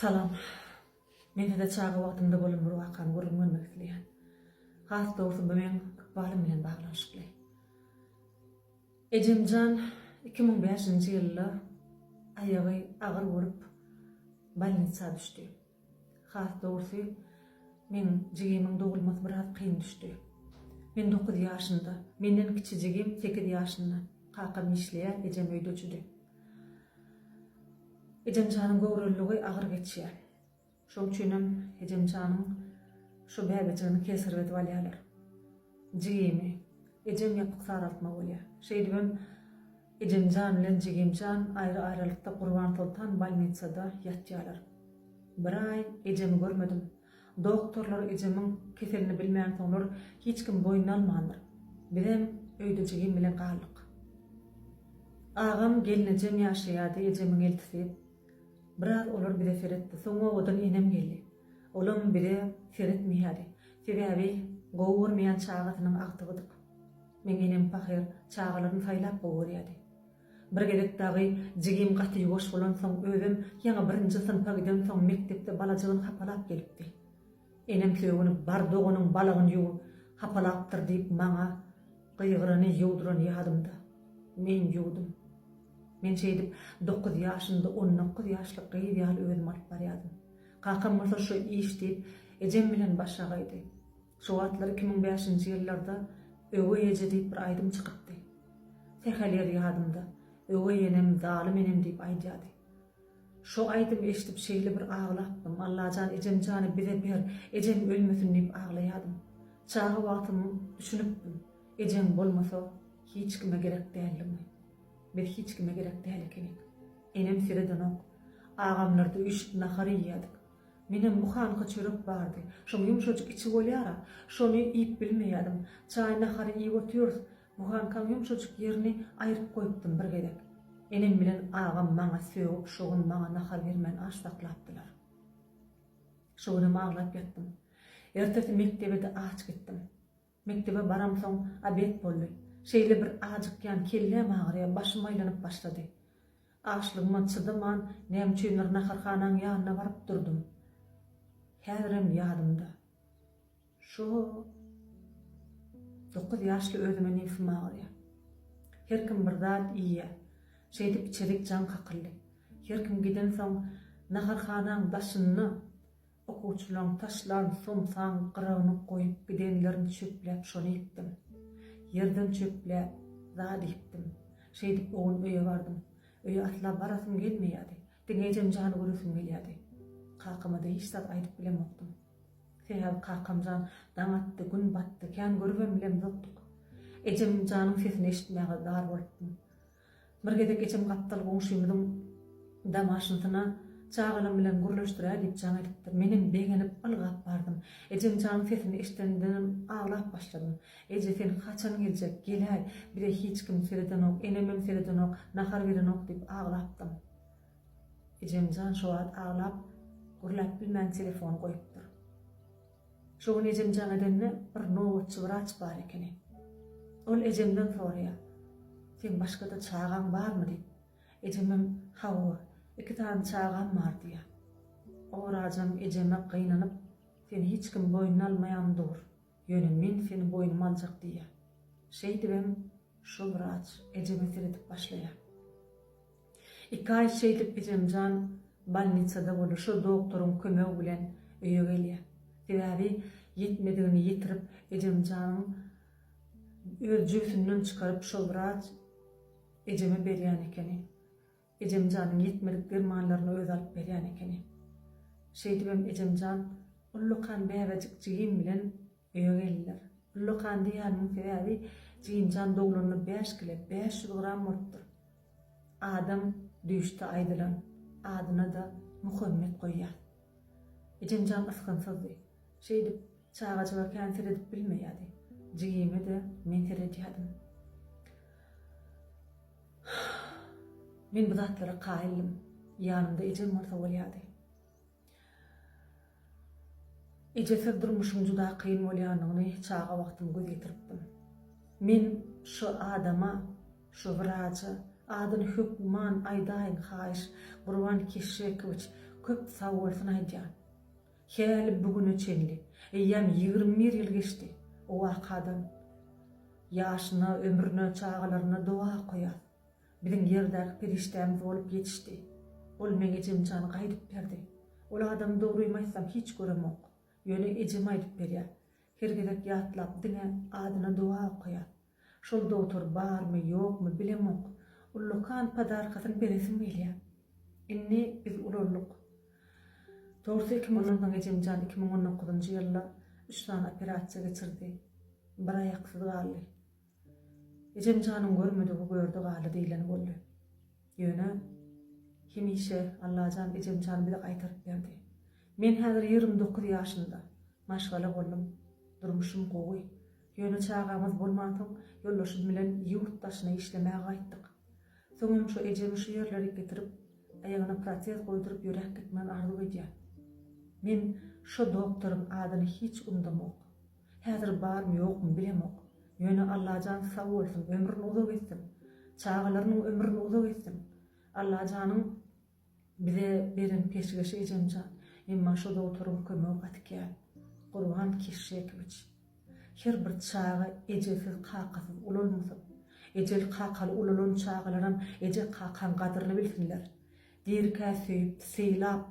Salam. Men size çaga wagtymda bolan bir wakany gürrüň bermek isleýän. Has dogrusy bu meň ykbalym bilen baglanyşykly. Ejemjan 2005-nji ýylda aýagy agyr bolup bolnitsa düşdi. Has dogrusy meň jigimiň dogulmasy biraz kyn düşdi. Men dokuz ýaşynda, menden kiçi jigim sekiz ýaşynda. Kakam işleýär, ejem öýdeçidi. Ejemjanyň göwreliligi agyr geçýär. Şoň üçinem ejemjanyň şu bäbejigini kesirip edip alýarlar. Jigimi. Ejem ýapyk saraltma bolýar. Şeýdibem ejemjan bilen jigimjan aýry-aýralykda Gurbansoltan bolnisada ýatýarlar. Bir aý ejemi görmedim. Doktorlar ejemiň keselini bilmänsoňlar hiç kim boýnuna almandyr. Bizem öýde jigim bilen galdyk. Agam, gelnejem ýaşaýardy, ejemiň eltisi. Biraz olar bize seretdi. Soň obadan enem geldi. Olam bize seretmeýärdi. Sebäbi gowy görmeýän çagasynyň agtygydyk. Meň enem pahyr çagalaryny saýlap gowy görýärdi. Bir gezek dagy jigim gaty ýuwaş bolansoň, özem ýaňy birinji synpa gidensoň mekdepde balajygyny hapalap gelipdi. Enem sögünip, Bar doganyň balagyny ýuw, hapalapdyr diýip maňa gygyrany ýuwdurany ýadymda. Men ýuwdum. Men şeýdip dokuz ýaşymda 19 ýaşly gyz ýaly özümi alyp barýardym. Kakam bolsa şu iş diýip ejem bilen başagaýdy. Şo wagtlar 2005-nji ýyllarda Öweý eje diýip bir aýdym çykypdy. Sähel ýeri ýadymda. Öweý enem, zalym enem diýip aýdýardy. Şo aýdymy eşidip şeýle bir aglapdym. Allajan ejemjany bize ber, ejem ölmesin diýip aglaýadym. Çaga wagtym düşünipdim, ejeň bolmasa hiç kime gerek däldigini. Biz hiç kime gerek däl ekenik. Enem seredenok. Agamlarda üýşüp nahar iýýädik. Menem buhanka çörek bardy. Şoň ýumşajyk içi bolýar-a. Şony iýip bilmeýädim. Çaý-nahary iýip otyrys. Buhankaň ýumşajyk ýerini aýryp goýupdym bir gezek. Enem bilen agam maňa sögüp şo gün maňa nahar bermän aç saklapdylar. Şo günem aglap ýatdym. Ertesi mekdebe-de aç gitdim. Mekdebe baramsoň obed boldy. Şeýle bir ajykýan, kelläm agyrýar, başym aýlanyp başlady. Açlygyma çydaman, näme üçindir naharhanaň ýanyna baryp durdum. Häzirem ýadymda. Şo dokuz ýaşly özüme nebsim agyrýar. Her kim bir zat iýýär. Şeýdip içerik jaň kakyldy. Her kim gidensoň naharhanaň daşynda Okuwçylaň taşlan somsaň gyragyny goýup gidenlerini çöpläp şony iýipdim. Ýerden çöpläp zat iýipdim. Şeýdip o gün öýe bardym. Öýe asla barasym gelmeýärdi. Diňe ejemjany göresim gelýärdi. Kakama-da hiç zat aýdyp bilemokdym. Sebäbi kakamjan daň atdy, gün batdy, kän görübem bilemzokdyk. Ejemjanyň sesini eşitmäge zar bolupdym. Bir gezek ejem gapdal goňşymyzyň damaşynsyna çagalam bilen gürleşdiräý diýip jaň edipdir. Menem begenip, ylgap bardym. Ejem janyň sesini eşidendenem aglap başladym. Eje sen haçan geljek, geläý, bize hiç kim seredenok, enemem seredenok, nahar berenok diýip aglapdym. Ejem jan şo wagt aglap, gürläp bilmän telefony goýupdyr. Şo gün ejem jaň edende bir nobatçy wraç bar ekeni. Ol ejemden soraýar, Seň başga-da çagaň barmy diýip. Ejemem Hawa, iki sany çagam bar diýýär. O wraçam ejeme gynanyp, Seni hiç kim boýnuna almaýan dur, ýöne men seni boýnuma aljak diýýär. Şeýdibem şo wraç ejeme seredip başlaýar. Iki aý şeýdip ejemjan bolnisada boldy, şo doktoryň kömegi bilen öýe gelýär. Sebäbi ýetmedigini ýetirip ejemjanyň öz jübsünden çykaryp şo wraç ejeme berýän ekeni. Ejemjanyň ýetmedik dermanlaryny özi alyp berýän ekeni. Şeýdibem ejemjan ullakan bäbejik jigim bilen Öýe geldiler. Ullakan diýýänimiň sebäbi Jimjan doglanda bäş kile, 500 gram bolupdyr. Adam düýşde aýdylan, adyna-da Muhammet goýýar. Ejemjan ysgynsyzdy. Şeýdip, çagajyga kän seredip bilmeýärdi. Jigime-de men seredýärdim. Men bu zatlara kaýyldym. Ýanymda ejem bolsa bolýardy. Ejesiz durmuşyň juda kyn bolýanyny çaga wagtym göz ýetiripdim. Men şu adama, şu wraja, adyny hökman aýdaýyň haýyş, Gurban Keşşekowiç. Köp sagbolsun aýdýan. Häli bu güne çenli, eýýäm 21 ýyl geçdi o wakadan. Ýaşyna, ömrüne, çagalaryna doga okaýas. Biziň ýerdäki perişdämiz bolup ýetişdi. Ol meň ejemjany gaýdyp berdi. Ol adamy dogrymy aýtsam hiç göremok. Ýöne ejem aýdyp berýär. Her gezek ýatlap diňe adyna doga okaýas. Şol dogtor barmy, ýokmy bilemok. Ullakan podarkasyny beresim gelýär. Indi biz ulaldyk. Dogrusy 2010 soň ejemjan 2019-njy ýylda üç sany operasiýa geçirdi. Bir aýaksyz galdy. Ejemjanyň görmedigi gördi galdy diýleni boldy. Ýöne hemişe Allajan ejemjany bize gaýtaryp berdi. Men häzir 29 ýaşymda. Maşgala boldum. Durmuşym gowy. Ýöne çagamyz bolmansoň ýoldaşym bilen ýurt daşyna işlemäge gaýtdyk. Soňam şu ejemi şu ýerlerik getirip, aýagyna protez goýduryp ýöräp gitmegini arzuw edýän. Men şo doktoryň adyny hiç undamok. Häzir barmy ýokmy bilemok. Ýöne Allajan sag bolsun ömrüni uzak etsin. Çagalarynyň ömrüni uzak etsin. Allajanyň bize beren peşgeşi ejemjan. Emma şo dogtoryň kömegi gaty kän. Gurban Keşşekowiç. Her bir çaga ejesiz kakasyz ulalmasyn. Ejeli kakaly ulalan çagalaram eje kakaň gadyryny bilsinler. Dirikä söýüp, sylap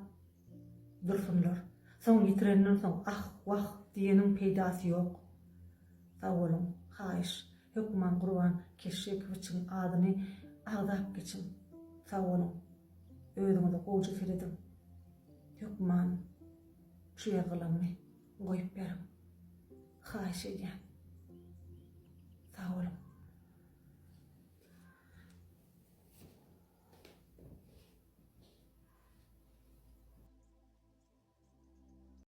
dursunlar. Soň ýitirenden soň ah, wah diýeniň peýdasy ýok. Sag boluň, haýyş, hökman Gurban Keşşekowiçiň adyny agzap geçiň. Sag boluň. Özüňize gowja serediň. Hökman şu ýazgylarymy goýup beriň. Haýyş edýän. Sag boluň.